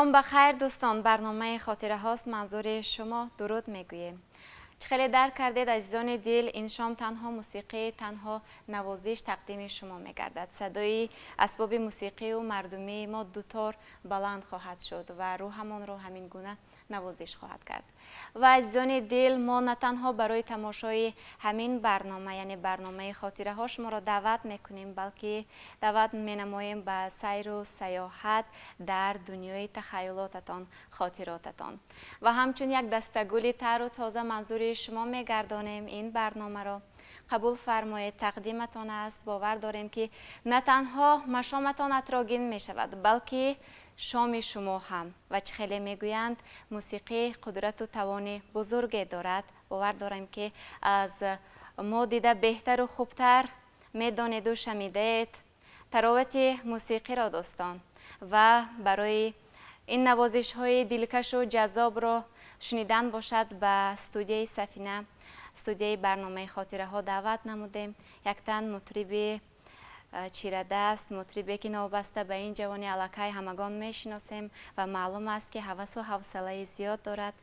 Шом ба хайр, дӯстон. Барномаи «Хотираҳост» манзури шумо. Дуруд мегӯем. Чӣ хеле дарк кардед, азизони дил, ин шом танҳо мусиқӣ, танҳо навозиш тақдими шумо мегардад. Садои асбоби мусиқию мардумии мо, дутор, баланд хоҳад шуд ва рӯҳамонро ҳамин гуна навозиш хоҳад кард. Ва, азизони дил, мо на танҳо барои тамошои ҳамин барнома, яъне барномаи «Хотираҳо», шуморо даъват мекунем, балки даъват менамоем ба сайру саёҳат дар дунёи тахайюлотатон, хотиротатон. Ва ҳамчун як дастагули тару тоза манзури шумо мегардонем ин барномаро. Қабул фармоед, тақдиматон аст. Бовар дорем, ки на танҳо машоматон атрогин мешавад, балки шоми шумо ҳам. Ва чӣ хеле мегӯянд, мусиқӣ қудрату тавони бузурге дорад. Бовар дорем, ки аз мо дида беҳтару хубтар медонеду шамидаед таровати мусиқиро, дӯстон. Ва барои ин навозишҳои дилкашу ҷаззобро шунидан бошад, ба студияи «Сафина», студияи барномаи «Хотираҳо» даъват намудем яктан мутриби чирадаст, мутрибе ки новобаста ба ин ҷавони аллакай ҳамагон мешиносем ва маълум аст, ки ҳавасу ҳавсалаи зиёд дорад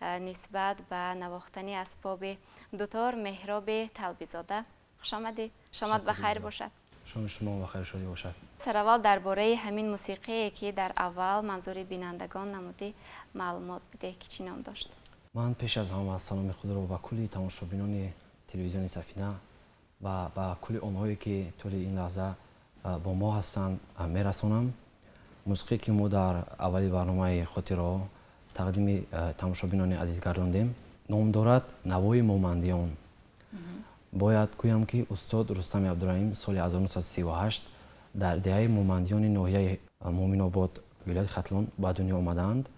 нисбат ба навохтани асбоби дутор. Меҳроби Талбизода, хушомадӣ, шомат ба хайр бошад. Шоми шумо ба хайр, шодӣ бошад. Сараввал дар бораи ҳамин мусиқие, ки дар аввал манзури бинандагон намудӣ, маълумот бидеҳ, ки чӣ ном дошт. Ман пеш аз ҳама саломи худро ба кулли тамошобинони телевизиони «Сафина» ва ба кулли онҳое, ки тӯли ин лаҳза бо мо ҳастанд, мерасонам. Мусиқие, ки мо дар аввали барномаи «Хотираҳо» тақдими тамошобинони азиз гардондем, ном дорад «Навои Момандиён». Бояд гӯям, ки устод Рустами Абдураҳим соли 1938 дар деҳаи Момандиёни ноҳияи Муъминобод, вилояти Хатлон ба дунё омадаанд.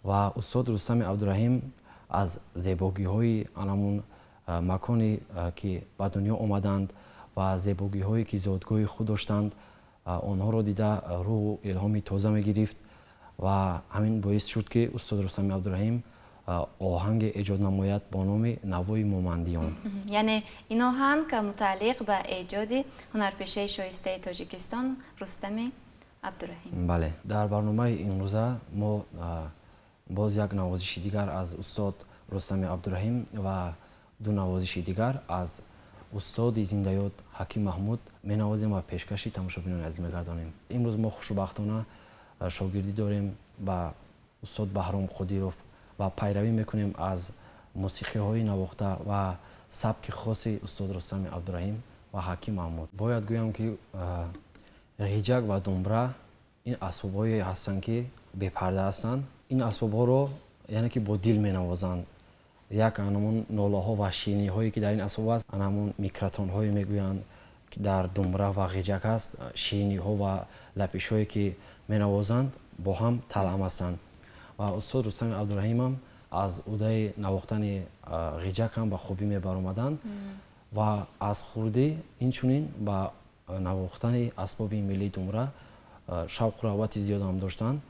Ва устод Рустами Абдураҳим аз зебогиҳои анамун маконе, ки ба дунё омаданд, ва зебогиҳое, ки зодгоҳи худ доштанд, онҳоро дида рӯҳу илҳоми тоза мегирифт. Ва ҳамин боис шуд, ки устод Рустами Абдураҳим оҳанге эҷод намояд бо номи «Навои Момандиён». Яъне ин оҳанг мутааллиқ ба эҷоди ҳунарпешаи шоистаи Тоҷикистон Рустами Абдураҳим. Бале, дар барномаи имрӯза мо боз як навозиши дигар аз устод Рустами Абдураҳим ва ду навозиши дигар аз устоди зиндаёд Ҳаким Маҳмуд менавозем ва пешкаши тамошобинони азиз мегардонем. Имрӯз мо хушбахтона шогирдӣ дорем ба устод Баҳром Қодиров ва пайравӣ мекунем аз мусиқиҳои навохта ва сабки хоси устод Рустами Абдураҳим ва Ҳаким Маҳмуд. Бояд гӯям, ки ғиҷак ва думбра ин асбобҳое ҳастанд, ки бепарда ҳастанд. Ин асбобҳоро, яъне ки бо дил менавозанд. Як анамон нолаҳо ва шириниҳое, ки дар ин асбоб аст, анамон микротонҳое мегӯянд, ки дар думбра ва ғиҷак аст, шириниҳо ва лапишҳое, ки менавозанд, бо ҳам талъам ҳастанд. Ва устод Рустами Абдураҳимам аз уҳдаи навохтани ғиҷак ҳам ба хубӣ мебаромаданд ва аз хурдӣ инчунин ба навохтани асбоби миллии думра шавқу рағбати зиёд ҳам доштанд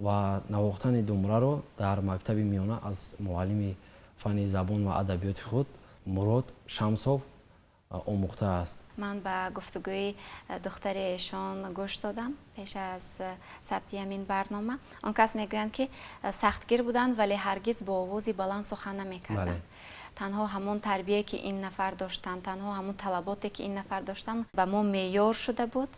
ва навохтани думраро дар мактаби миёна аз муаллими фанни забон ва адабиёти худ Мурод Шамсов омӯхтааст. Ман ба гуфтугӯи духтари эшон гӯш додам пеш аз сабти ҳамин барнома. Он кас мегӯянд, ки сахтгир буданд, вале ҳаргиз бо овози баланд сухан намекарданд. Танҳо ҳамон тарбие, ки ин нафар доштанд, танҳо ҳамон талаботе, ки ин нафар доштанд, ба мо меъёр шуда буд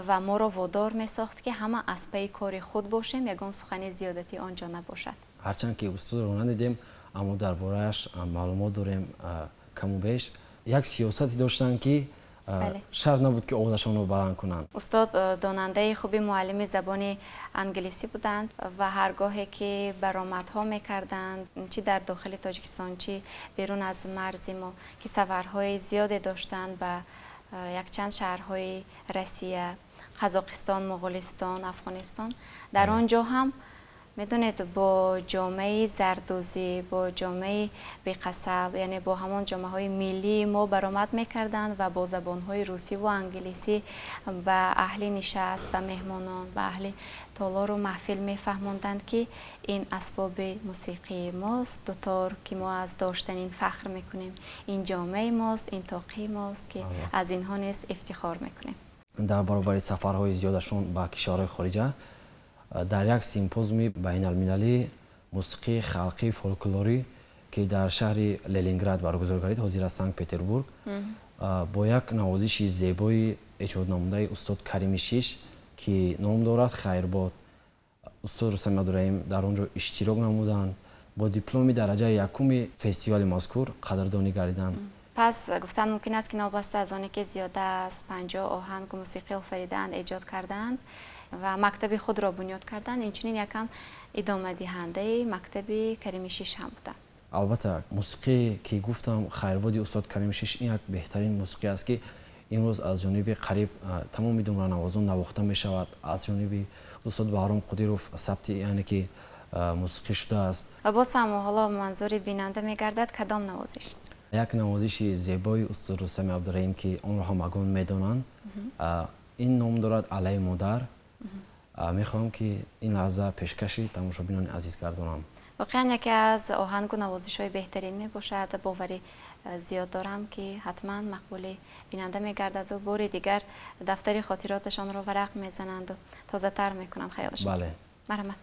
ва моро водор месохт, ки ҳама аз пайи кори худ бошем, ягон сухани зиёдатӣ он ҷо набошад. Ҳарчанд ки устодро надидем, аммо дар борааш маълумот дорем каму беш. Як сиёсате доштанд, ки шарт набуд, ки овозашонро баланд кунанд. Устод донандаи хуби муаллими забони англисӣ буданд ва ҳар гоҳе ки баромадҳо мекарданд, чӣ дар дохили Тоҷикистон, чӣ берун аз марзи мо, ки сафарҳои зиёде доштанд ба якчанд шаҳрҳои Россия, Қазоқистон, Моғулистон, Афғонистон, дар он ҷо ҳам, медонед, бо ҷомаи зардӯзӣ, бо ҷомаи беқасаб, яъне бо ҳамон ҷомаҳои миллии мо баромад мекарданд ва бо забонҳои русӣ ву англисӣ ба аҳли нишаст, ба меҳмонон, ба аҳли толору маҳфил мефаҳмонданд, ки ин асбоби мусиқии мост, дутор, ки мо аз доштани ин фахр мекунем, ин ҷомаи мост, ин тоқии мост, ки аз инҳо низ ифтихор мекунем. Дар баробари сафарҳои зиёдашон ба кишварҳои хориҷа Дар як симпозиуми байналмилалии мусиқии халқии фолклорӣ, ки дар шаҳри Ленинград баргузор гардид, ҳозир аз Санкт Петербург, бо як навозиши зебои эҷод намудаи устод Карими Шиш, ки ном дорад Хайрбод, устод Рустами Абдураҳим дар он ҷо иштирок намуданд. Бо дипломи дараҷаи якуми фестивали мазкур қадрдонӣ гардиданд. Пас гуфтан мумкин аст, ки новобаста аз оне ки зиёда аз 50 оҳангу мусиқӣ офаридаанд, эҷод кардаанд ва мактаби худро бунёд карданд, инчунин якам идомадиҳандаи мактаби Карими Шиш ҳам буданд. Албатта, мусиқие ки гуфтам, Хайрбоди устод Карими Шиш, ин як беҳтарин мусиқӣ аст, ки имрӯз аз ҷониби қариб тамоми думранавозон навохта мешавад. Аз ҷониби устод Баҳром Қодиров сабти, яъне ки мусиқӣ шудааст. Ва боз ҳам ҳоло манзури бинанда мегардад кадом навозиш? Як навозиши зебои устод Рустами Абдураҳим, ки онро ҳамагон медонанд, ин ном дорад Алайи модар. Мехоҳам, ки ин лаҳза пешкаши тамошобинони азиз гардонам. Воқеан яке аз оҳангу навозишҳои беҳтарин мебошад. Боварӣ зиёд дорам, ки ҳатман мақбули бинанда мегардаду бори дигар дафтари хотироташонро варақ мезананду тозатар мекунанд хаёлашон. Бале. Марҳамат.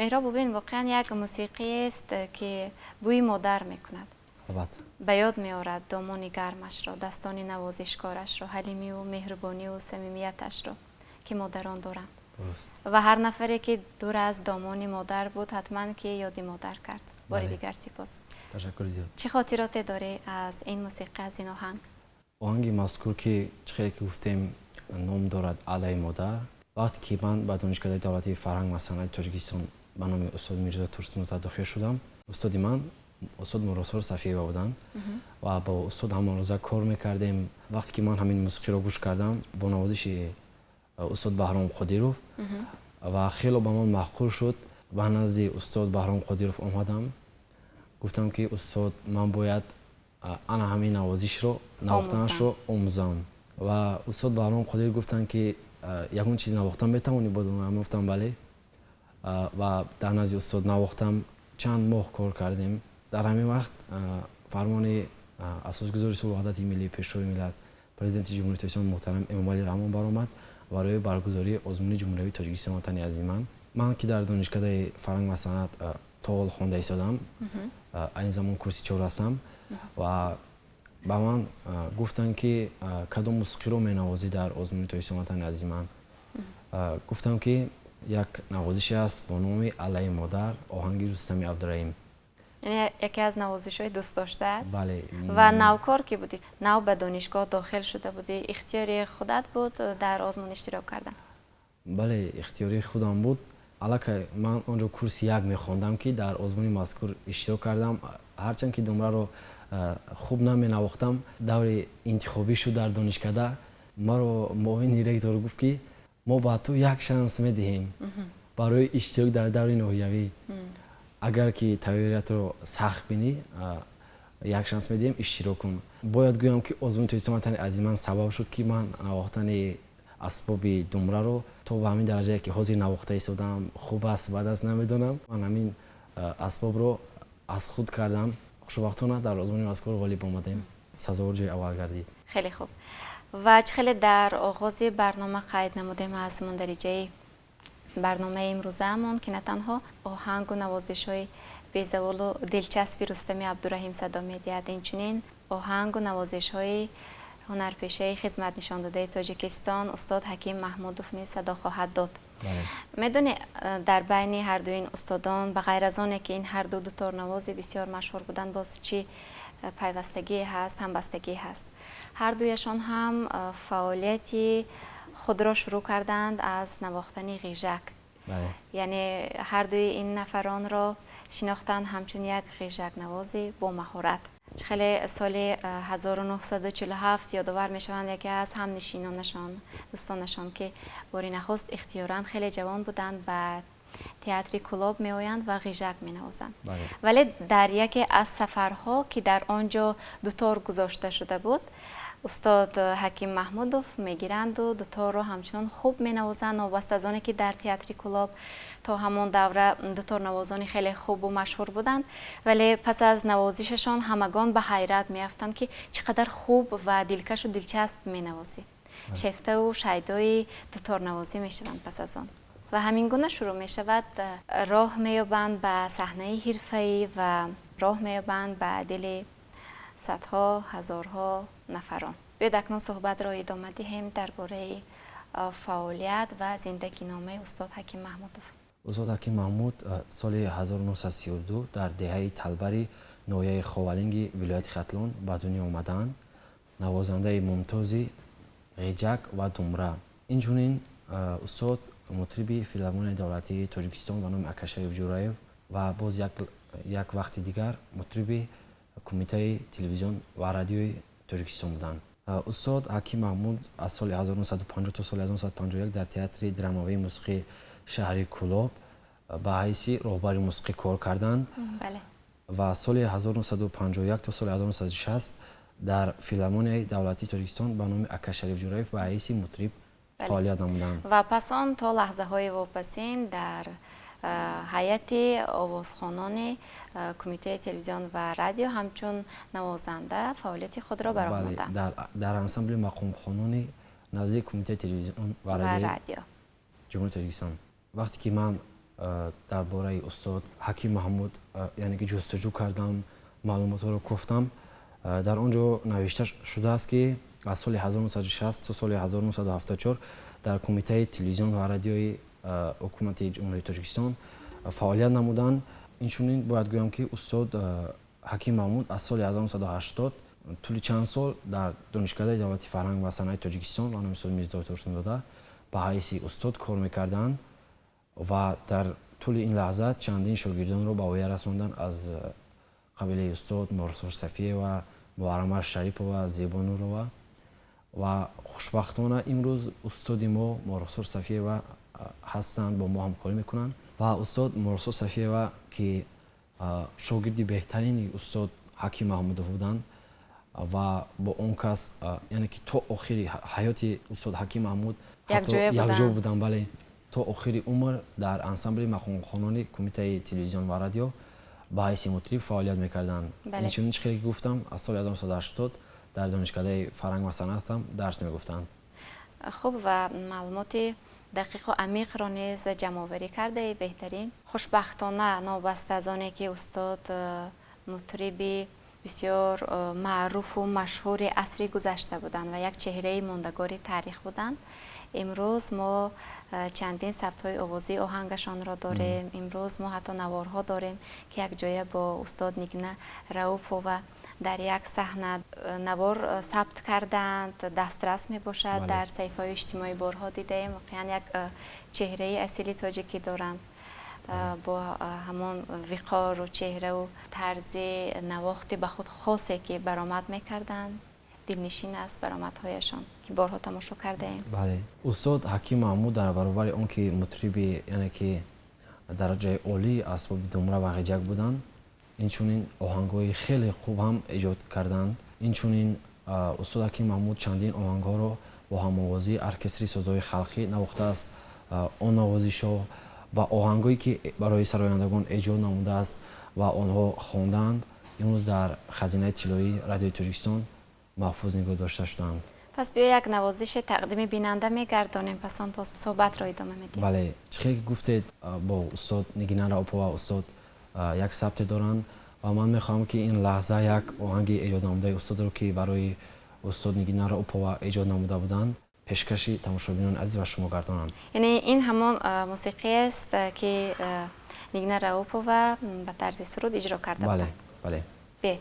Меҳроб, бубин, воқеан як мусиқиест, ки бӯи модар мекунад. Албатта. Ба ёд меорад домони гармашро, дастони навозишкорашро, ҳалимиву меҳрубониву самимияташро, ки модарон доранд. Ва ҳар нафаре ки дур аз домони модар буд, ҳатман ки ёди модар кард. Бори дигар сипос. Ташаккури зиёд. Чӣ хотироте дорӣ аз ин мусиқӣ, аз ин оҳанг? Оҳанги мазкур, ки чӣ хеле ки гуфтем, ном дорад «Аллаи модар». Вақте ки ман ба Донишкадаи давлатии фарҳанг ва санъати Тоҷикистон ба номи устод Мирзо Турсунзода дохил шудам, устоди ман устод Муросор Сафиева буданд ва бо устод ҳамон рӯза кор мекардем. Вақте ки ман ҳамин мусиқиро гӯш кардам бо навозиши устод Баҳром Қодиров ва хело ба ман маъқул шуд, ба назди устод Баҳром Қодиров омадам, гуфтам ки устод, ман бояд ана ҳамин навозишро, навохтанашро омӯзам. Ва устод Баҳром Қодир гуфтанд ки ягон чиз навохтан метавонӣ? Ман гуфтам бале. Ва дар назди устод навохтам, чанд моҳ кор кардем. Дар ҳамин вақт фармони асосгузори сулҳу ваҳдати миллӣ, Пешвои миллат, Президенти Ҷумҳурии Тоҷикистон муҳтарам Эмомалӣ Раҳмон баромад барои баргузории озмуни ҷумҳуриявии «Тоҷикистон ватани азизи ман». Ман ки дар Донишкадаи фарҳанг ва санъат то ҳол хонда истодам, айни замон курси чор ҳастам, ва ба ман гуфтанд ки кадом мусиқиро менавозӣ дар озмуни «Тоҷикистон ватани азизи ман»? Гуфтам ки як навозише аст бо номи «Аллаи модар», оҳанги Рустами Абдураҳим. Яъне яке аз навозишҳои дӯстдоштаат? Бале. Ва навкор ки будӣ, нав ба донишгоҳ дохил шуда будӣ, ихтиёри худат буд дар озмун иштирок кардан? Бале, ихтиёри худам буд. Аллакай ман он ҷо курси як мехондам, ки дар озмуни мазкур иштирок кардам. Ҳарчанд ки думраро хуб наменавохтам, даври интихобӣ шуд дар донишкада, маро муовини ректор гуфт ки мо ба ту як шанс медиҳем барои иштирок дар даври ноҳиявӣ, агар ки тайёриятро сахт бинӣ, як шанс медиҳем, иштирок кун. Бояд гӯям ки озмуни «Тоҷикистон ватани азизи ман» сабаб шуд, ки ман навохтани асбоби думраро то ба ҳамин дараҷае ки ҳозир навохта истодам, хуб аст, бад аст, намедонам, ман ҳамин асбобро аз худ кардам. Хушбахтона дар озмуни мазкур ғолиб омадем, сазовор ҷои аввал гардид. Хеле хуб. Ва чӣ хеле дар оғози барнома қайд намудем, аз мундариҷаи барномаи имрӯзаамон, ки на танҳо оҳангу навозишҳои безаволу дилчаспи Рустами Абдураҳим садо медиҳад, инчунин оҳангу навозишҳои ҳунарпешаи хизматнишондодаи Тоҷикистон устод Ҳаким Маҳмудов низ садо хоҳад дод. Медонӣ, дар байни ҳарду ин устодон, ба ғайр аз оне ки ин ҳарду дуторнавози бисёр машҳур буданд, боз чӣ пайвастагие ҳаст, ҳамбастагие ҳаст? Ҳардуяшон ҳам фаъолияти худро шурӯъ карданд аз навохтани ғижак. Яъне ҳардуи ин нафаронро шинохтанд ҳамчун як ғижакнавози бомаҳорат. Чӣ хеле соли 1947 ёдовар мешаванд яке аз ҳамнишинонашон, дӯстонашон, ки бори нахуст ихтиёран, хеле ҷавон буданд, ба театри Кӯлоб меоянд ва ғижак менавозанд. Вале дар яке аз сафарҳо, ки дар он ҷо дутор гузошта шуда буд, устод Ҳаким Маҳмудов мегиранду дуторро ҳамчунон хуб менавозанд, новобаста аз оне ки дар театри Кӯлоб то ҳамон давра дуторнавозони хеле хубу машҳур буданд. Вале пас аз навозишашон ҳамагон ба ҳайрат меафтанд, ки чӣ қадар хуб ва дилкашу дилчасп менавозӣ. Шефтаву шайдои дуторнавозӣ мешаванд пас аз он. Ва ҳамин гуна шурӯъ мешавад, роҳ меёбанд ба саҳнаи ҳирфаӣ ва роҳ меёбанд ба дили садҳо ҳазорҳо нафарон. Биёед, акнун суҳбатро идома диҳем дар бораи фаъолият ва зиндагиномаи устод Ҳаким Маҳмудов. Устод Ҳаким Маҳмуд соли 1932 дар деҳаи Талбари ноҳияи Ховалинги вилояти Хатлон ба дунё омадаанд. Навозандаи мумтози ғиҷак ва думра. Инчунин устод мутриби Филармонияи давлатии Тоҷикистон ба номи Акашариф Ҷураев ва боз як вақти дигар мутриби Кумитаи телевизион ва радиои Тоҷикистон буданд. Устод Ҳаким Маҳмуд аз соли 1950 то соли 1951 дар театри драмавии мусиқии шаҳри Кӯлоб ба ҳайси роҳбари мусиқӣ кор карданд ва соли 1951 то соли 1960 дар Филармонияи давлатии Тоҷикистон ба номи Акашариф Ҷураев ба ҳайси мутриб фаъолият намуданд. Ва пас он то лаҳзаҳои вопасин дар ҳайати овозхонони Кумитаи телевизион ва радио ҳамчун навозанда фаъолияти худро ба роҳ монданд. Дар ансамбли мақомхонони назди Кумитаи телевизион ва радио Ҷумҳурии Тоҷикистон. Вақте ки ман дар бораи устод Ҳаким Маҳмуд, яъне ки ҷустуҷӯ кардам, маълумотҳоро кофтам, дар он ҷо навишта шудааст, ки аз соли 1960 то соли 1974 дар Кумитаи телевизион ва радиои ҳукумати Ҷумҳурии Тоҷикистон фаъолият намуданд. Инчунин бояд гӯям, ки устод Ҳаким Маҳмуд аз соли 1980 тӯли чанд сол дар Донишкадаи давлати фарҳанг ва санъати Тоҷикистон ба номи устод Мирзо Турсунзода ба ҳайси устод кор мекарданд ва дар тӯли ин лаҳза чандин шогирдонро ба воя расонданд аз қабилаи устод Мурсур Сафиева, Муҳаррама Шарипова, Зебо Нурова ва хушбахтона имрӯз устоди мо Мурсур Сафиева ҳастанд, бо мо ҳамкорӣ мекунанд ва устод Мурсур Сафиева, ки шогирди беҳтарини устод Ҳаким Маҳмудов буданд ва бо он кас, яъне ки то охири ҳаёти устод Ҳаким Маҳмуд якҷо буданд, бале, то охири умр дар ансамбли мақомхонони Кумитаи телевизион ва радио ба ҳайси мутриб фаъолият мекарданд. Инчунин, чӣ хеле ки гуфтам, аз соли 1980 дар Донишкадаи фарҳанг ва санъат ҳам дарс мегуфтанд. Хуб, ва маълумоти дақиқу амиқро низ ҷамъоварӣ кардаи, беҳтарин. Хушбахтона, новобаста аз оне ки устод мутриби бисёр маъруфу машҳури асри гузашта буданд ва як чеҳраи мондагори таърих буданд, имрӯз мо чандин сабтҳои овозии оҳангашонро дорем. Имрӯз мо ҳатто наворҳо дорем, ки якҷоя бо устод Нигина Раупова дар як саҳна навор сабт карданд, дастрас мебошад, дар саҳифаҳои иҷтимоӣ борҳо дидаем. Воқеан як чеҳраи асили тоҷикӣ доранд бо ҳамон виқору чеҳраву тарзи навохти ба худ хосе, ки баромад мекарданд. Дилнишин аст баромадҳояшон, ки борҳо тамошо кардаем. Бале, устод Ҳаким Маҳмуд дар баробари он ки мутриби, яъне ки дараҷаи олии асбоби думра ва ғиҷак буданд, инчунин оҳангҳои хеле хуб ҳам эҷод карданд. Инчунин устод Ҳаким Маҳмуд чандин оҳангҳоро бо ҳамовозии оркестри созҳои халқӣ навохтааст. Он навозишҳо ва оҳангҳое ки барои сарояндагон эҷод намудааст ва онҳо хондаанд, имрӯз дар хазинаи тиллоии Радиои Тоҷикистон маҳфуз нигоҳ дошта шудаанд. Пас биё як навозише тақдими бинанда мегардонем, пас он боз суҳбатро идома медиҳем. Бале, чӣ хеле ки гуфтед, бо устод Нигина Раупова устод як сабте доранд ва ман мехоҳам, ки ин лаҳза як оҳанги эҷод намудаи устодро, ки барои устод Нигина Раупова эҷод намуда буданд, пешкаши тамошобинони азиз ва шумо гардонанд. Яъне ин ҳамон мусиқиест, ки Нигина Раупова ба тарзи суруд иҷро карда буд? Бале, бале. Биёед.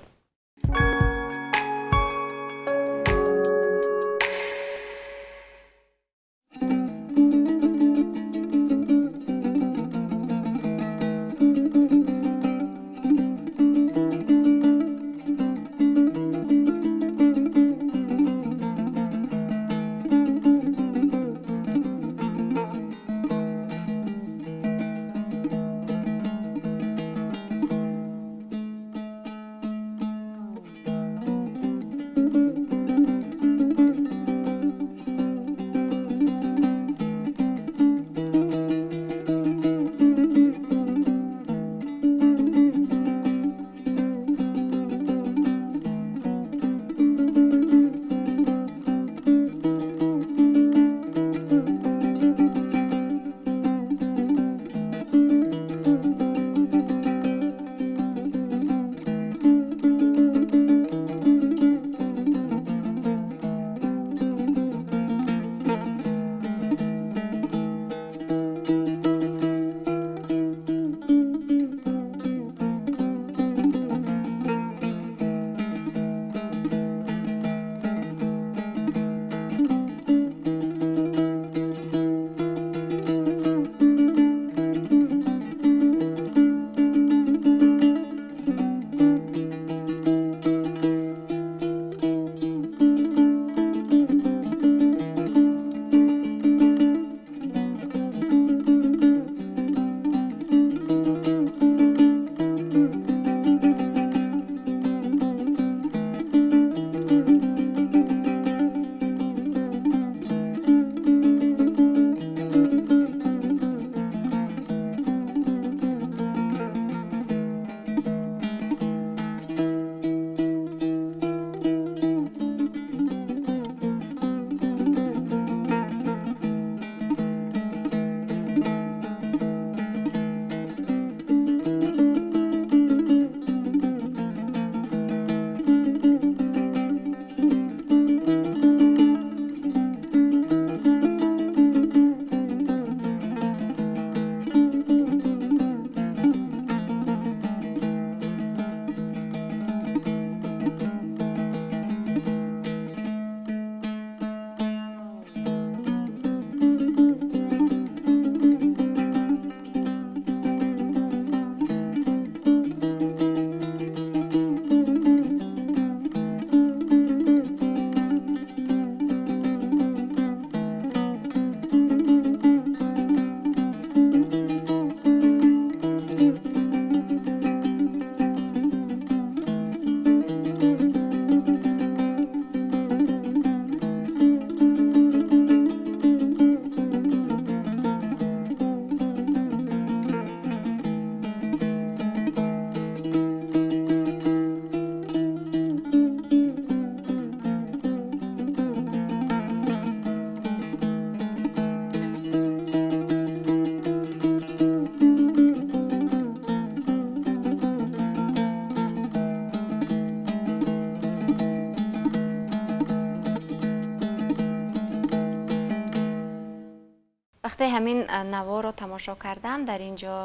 Вақте ҳамин наворро тамошо кардам, дар ин ҷо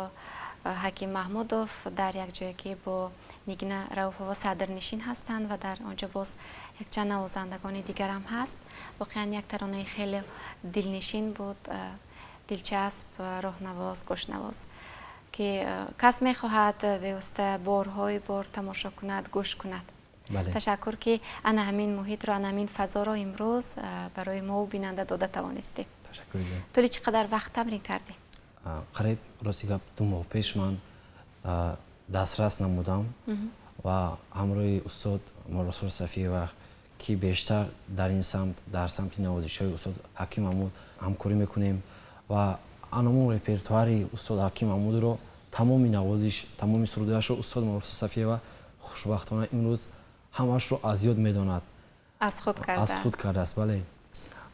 Ҳаким Маҳмудов дар як ҷое ки бо Нигина Рауфова садрнишин ҳастанд ва дар он ҷо боз якчанд навозандагони дигарам ҳаст. Воқеан як таронаи хеле дилнишин буд, дилчасп, роҳнавоз, гӯшнавоз, ки кас мехоҳад бевосита борҳои бор тамошо кунад, гӯш кунад. Ташаккур, ки ана ҳамин муҳитро, ана ҳамин фазоро имрӯз барои мо бинанда дода тавонистем. Тӯли чӣ қадар вақт тамрин кардем? Қариб, рости гап, 2 моҳ пеш ман дастрас намудам ва ҳамроҳи устод Моҳрухсор Сафиева, ки бештар дар ин самт, дар самти навозишҳои устод Ҳаким Маҳмуд ҳамкорӣ мекунем ва анамон репертуари устод Ҳаким Маҳмудро, тамоми навозиш, тамоми сурудҳояшро устод Моҳрухсор Сафиева хушбахтона имрӯз ҳамаашро аз ёд медонад. Аз худ карда. Аз худ кардааст, бале.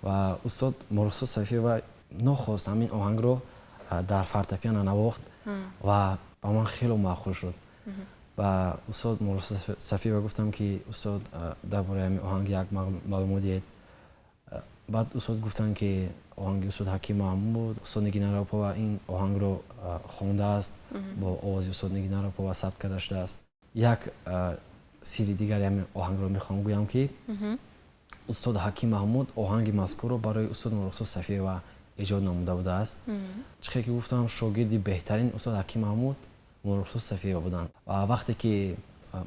Ва устод Моҳрухсор Сафиева нохост ҳамин оҳангро дар фортепиано навохт ва ба ман хело маъқул шуд. Ба устод Моҳрухсор Сафиева гуфтам, ки устод, дар бораи ҳамин оҳанг як маълумот диҳед. Баъд устод гуфтанд, ки оҳанги устод Ҳаким Маҳмуд, устод Нигина Раупова ин оҳангро хондааст, бо овози устод Нигина Раупова сабт карда шудааст. Як сирри дигари ҳамин оҳангро мехоҳам гӯям, ки устод Ҳаким Маҳмуд оҳанги мазкурро барои устод Моҳрухсор Сафиева эҷод намуда будааст. Чӣ хел ки гуфтам, шогирди беҳтарин устод Ҳаким Маҳмуд Моҳрухсор Сафиева буданд. Ва вақте ки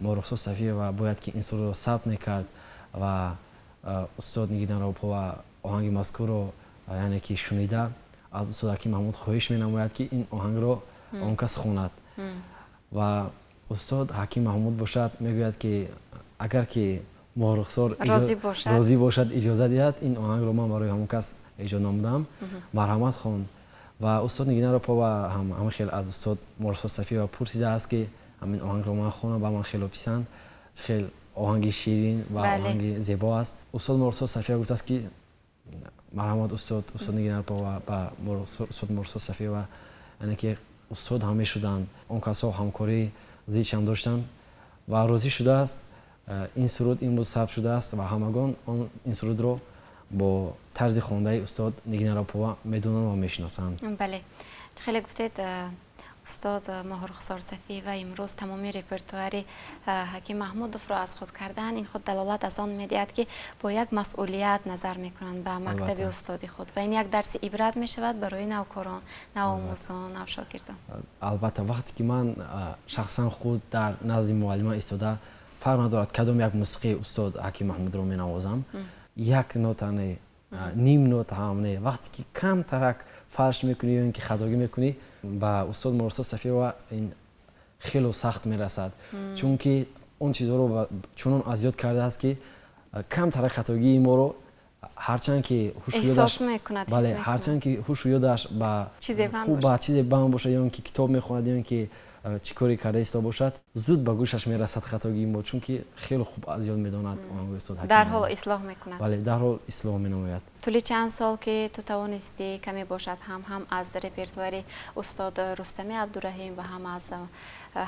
Моҳрухсор Сафиева бояд ки ин сурудро сабт мекард ва устод Нигина Раупова оҳанги мазкурро, яъне ки шунида, аз устод Ҳаким Маҳмуд хоҳиш менамояд, ки ин оҳангро он кас хонад. Ва устод Ҳаким Маҳмуд бошад, мегӯяд, ки агар ки Моҳрухсор розӣ бошад, иҷоза диҳад, ин оҳангро ман барои ҳамон кас эҷод намудам, марҳамат, хон. Ва устод Нигина Раупова ҳам ҳамин хел аз устод Моҳрухсор Сафиева пурсидааст, ки ҳамин оҳангро ман хонам, ба ман хело писанд, хел оҳанги ширин ва оҳанги зебо аст. Устод Моҳрухсор Сафиева гуфтааст, ки марҳамат, устод. Устод Нигина Раупова ба устод Моҳрухсор Сафиева, яъне ки устод ҳам мешуданд, он касҳо ҳамкорӣ зич ҳам доштанд ва розӣ шудааст. Ин суруд имрӯз сабт шудааст ва ҳамагон ин сурудро бо тарзи хондаи устод Нигина Раупова медонанд ва мешиносанд. Бале, хеле гуфтед, устод Моҳрухсор Сафиева имрӯз тамоми репертуари Ҳаким Маҳмудовро аз худ кардан, ин худ далолат аз он медиҳад, ки бо як масъулият назар мекунанд ба мактаби устоди худ ва ин як дарси ибрат мешавад барои навкорон, навомӯзон, навшогирдон. Албатта, вақте ки ман шахсан худ дар назди муаллима истода, фарқ надорад кадом як мусиқии устод Ҳаким Маҳмудро менавозам, як нота не, ним нота ҳам не, вақте ки камтарак фалш мекунӣ ё ин ки хатогӣ мекунӣ, ба устод Моҳрухсор Сафиева ин хело сахт мерасад, чунки он чизҳоро чунон аз ёд кардааст, ки камтарак хатогии моро, ҳарчанд ки бале, ҳарчанд ки ҳушу ёдаш ба чизе банд бошад ё ин ки китоб мехонад, ё ин ки чӣ коре карда истода бошад, зуд ба гӯшаш мерасад хатогии мо, чунки хеле хуб аз ёд медонад оҳанги устод. Дарҳол ислоҳ мекунад. Бале, дарҳол ислоҳ менамояд. Тӯли чанд сол ки ту тавонистӣ каме бошад ҳам аз репертуари устод Рустами Абдураҳим ва ҳам аз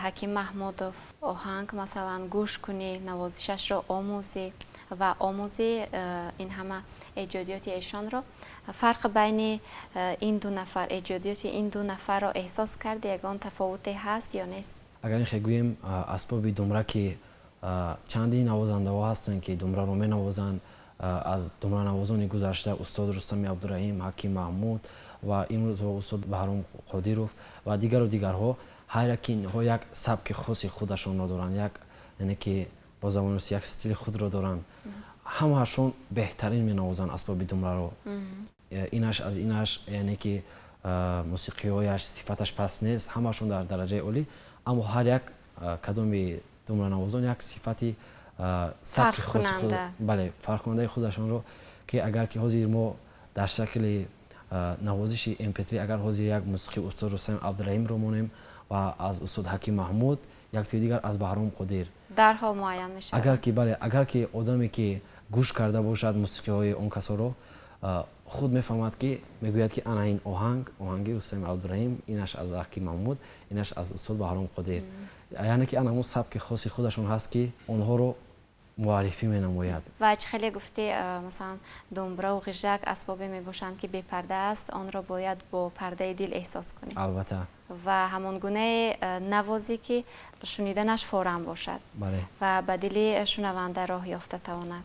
Ҳаким Маҳмудов оҳанг, масалан, гӯш кунӣ, навозишашро омӯзӣ ва омӯзӣ ин ҳама эҷодиёти эшонро, фарқ байни ин ду нафар, эҷодиёти ин ду нафарро эҳсос карди? Ягон тафовуте ҳаст ё нест? Агар ин хел гӯем, асбоби думра, ки чандин навозандаҳо ҳастанд, ки думраро менавозанд, аз думранавозони гузашта устод Рустами Абдураҳим, Ҳаким Маҳмуд ва имрӯзҳо устод Баҳром Қодиров ва дигару дигарҳо, ҳар яки инҳо як сабки хоси худашонро доранд, як, яъне ки бо забони русӣ, як стили худро доранд. Ҳамаашон беҳтарин менавозанд асбоби думраро. Инаш аз инаш, яъне ки мусиқиҳояш сифаташ паст нест, ҳамаашон дар дараҷаи олӣ, аммо ҳар як кадоми думранавозон як сифати, сабки хоси худ, бале, фарқкунандаи худашонро, ки агар ки ҳозир мо дар шакли навозиши mp3 агар ҳозир як мусиқии устод Рустам Абдураҳимро монем ва аз устод Ҳаким Маҳмуд, яктои дигар аз Баҳром Қодир, дарҳол муайян мешавад. Агар ки, бале, агар ки одаме ки гӯш карда бошад мусиқиҳои он касоро, худ мефаҳмад, ки мегӯяд, ки ана ин оҳанг оҳанги Рустами Абдураҳим, инаш аз Ҳаким Маҳмуд, инаш аз устод Баҳром Қодир. Яъне ки ана ҳамон сабки хоси худашон ҳаст, ки онҳоро муаррифӣ менамояд. Ва чӣ хеле гуфтӣ, масалан, думбра ва ғижак асбобе мебошанд, ки бепарда аст, онро бояд бо пардаи дил эҳсос кунӣ. Албатта. Ва ҳамон гунае навозӣ, ки шуниданаш форам бошад ва ба дили шунаванда роҳ ёфта тавонад.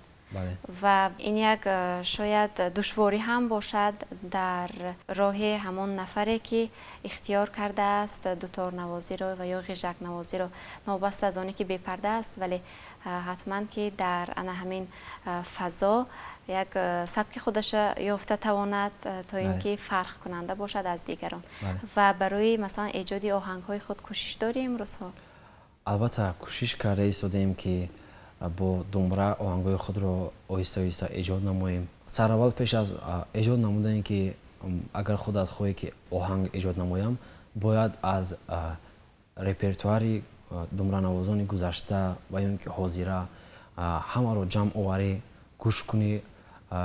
Ва ин як шояд душворӣ ҳам бошад дар роҳи ҳамон нафаре, ки ихтиёр кардааст дуторнавозиро ва ё ғижакнавозиро, новобаста аз оне ки бепарда аст, вале ҳатман ки дар ана ҳамин фазо як сабки худаша ёфта тавонад, то ин ки фарқкунанда бошад аз дигарон. Ва барои, масалан, эҷоди оҳангҳои худ кӯшиш дорӣ имрӯзҳо? Албатта, кӯшиш карда истодаем, ки бо думбра оҳангҳои худро оҳиста оҳиста эҷод намоем. Сараввал, пеш аз эҷод намудане, ки агар худат хоҳӣ, ки оҳанг эҷод намоям, бояд аз репертуари думбранавозони гузашта ва ё ин ки ҳозира ҳамаро ҷамъ оварӣ, гӯш кунӣ,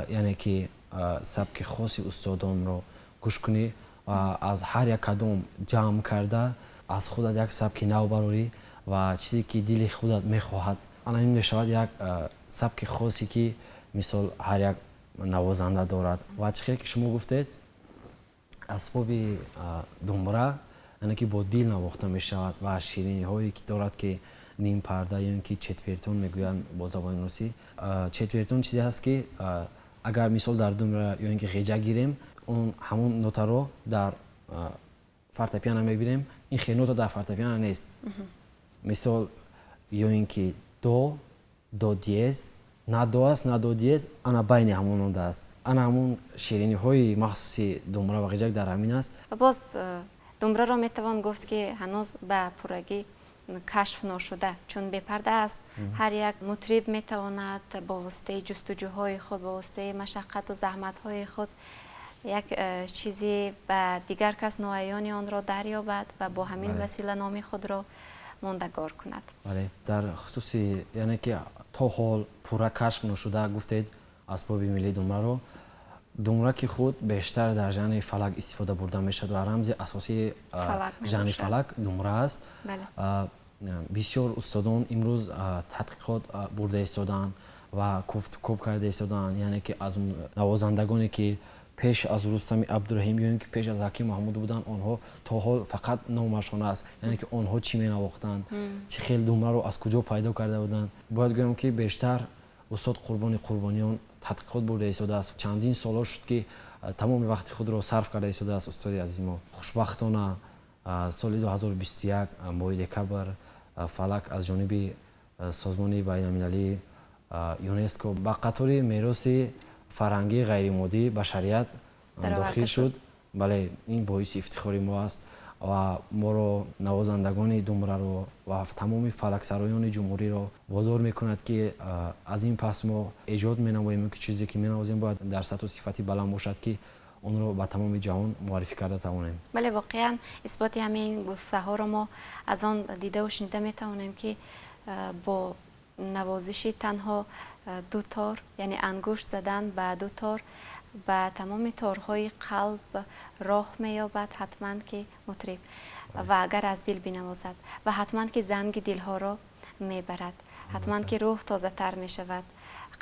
яъне ки сабки хоси устодонро гӯш кунӣ ва аз ҳар як кадом ҷамъ карда, аз худат як сабки нав барорӣ ва чизе ки дили худат мехоҳад. Ана ин мешавад як сабки хосе, ки мисол ҳар як навозанда дорад. Ва чӣ хел ки шумо гуфтед, асбоби думбра, яъне ки бо дил навохта мешавад ва шириниҳое ки дорад, ки нимпарда ё ин ки четвертон мегӯянд бо забони русӣ. Четвертон чизе ҳаст, ки агар мисол дар думбра ё ин ки ғиҷак гирем, он ҳамон нотаро дар фортепиано мебинем, ин хел нота дар фортепиано нест. Мисол, ё ин ки до, до диез, на до аст, на до диез, ана байни ҳамон нота аст. Ана ҳамон шириниҳои махсуси думбра ва ғиҷак дар ҳамин аст. Ва боз думбраро метавон гуфт, ки ҳанӯз ба пуррагӣ кашф ношуда, чун бепарда аст. Ҳар як мутриб метавонад бо воситаи ҷустуҷӯҳои худ, бо воситаи машаққату заҳматҳои худ як чизе ба дигар кас ноаёни онро дарёбад ва бо ҳамин васила номи худро мондагор кунад. Бале, дар хусуси, яъне ки то ҳол пурра кашф нашуда гуфтед асбоби миллии думбраро, думбра ки худ бештар дар жанри фалак истифода бурда мешавад ва рамзи асосии жанри фалак думбра аст. Бисёр устодон имрӯз тадқиқот бурда истодаанд ва кофтукоб карда истодаанд, яъне ки аз навозандагоне ки пеш аз Рустами Абдураҳим ё ин ки пеш аз Ҳаким Маҳмуд буданд, онҳо то ҳол фақат номашон аст, яъне ки онҳо чӣ менавохтанд, чӣ хел думбраро аз куҷо пайдо карда буданд. Бояд гӯям, ки бештар устод Қурбони Қурбониён тадқиқот бурда истодааст. Чандин солҳо шуд, ки тамоми вақти худро сарф карда истодааст устоди азизи мо. Хушбахтона, соли 2021, моҳи декабр, фалак аз ҷониби созмони байналмилалии ЮНЕСКО ба қатори мероси фарҳангии ғайримоддии башарият дохил шуд. Бале, ин боиси ифтихори мо аст ва моро, навозандагони думбраро ва тамоми фалаксароёни ҷумҳуриро водор мекунад, ки аз ин пас мо эҷод менамоем, ки чизе ки менавозем, бояд дар сатҳу сифати баланд бошад, ки онро ба тамоми ҷаҳон муаррифӣ карда тавонем. Бале, воқеан исботи ҳамин гуфтаҳоро мо аз он дидаву шунида метавонем, ки бо навозиши танҳо ду тор, яъне ангушт задан ба ду тор, ба тамоми торҳои қалб роҳ меёбад ҳатман ки мутриб, ва агар аз дил бинавозад, ва ҳатман ки занги дилҳоро мебарад, ҳатман ки рӯҳ тозатар мешавад,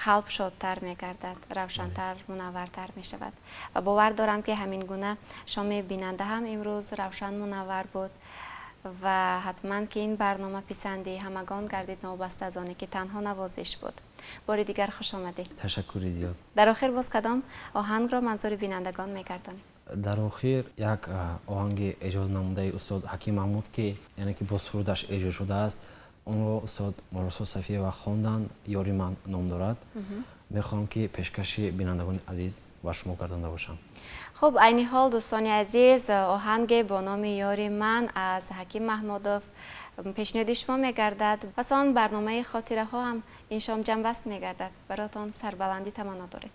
қалб шодтар мегардад, равшантар, мунаввартар мешавад. Ва бовар дорам, ки ҳамин гуна шоми бинанда ҳам имрӯз равшан, мунаввар буд ва ҳатман ки ин барнома писанди ҳамагон гардид, новобаста аз оне ки танҳо навозиш буд. Бори дигар хуш омадед. Ташаккури зиёд. Дар охир боз кадом оҳангро манзури бинандагон мегардонед? Дар охир як оҳанги эҷод намудаи устод Ҳаким Маҳмуд, ки яъне ки бо сурудаш эҷод шудааст, онро устод Муросо Сафиева хонданд, «Ёри ман» ном дорад. Мехоҳам, ки пешкаши бинандагони азиз ба шумо гардонда бошам. Хуб, айни ҳол, дӯстони азиз, оҳанге бо номи «Ёри ман» аз Ҳаким Маҳмудов пешниҳоди шумо мегардад. Пас он барномаи хотираҳо ҳам ин шом ҷамъбаст мегардад. Баротон сарбаландӣ таманно дорем.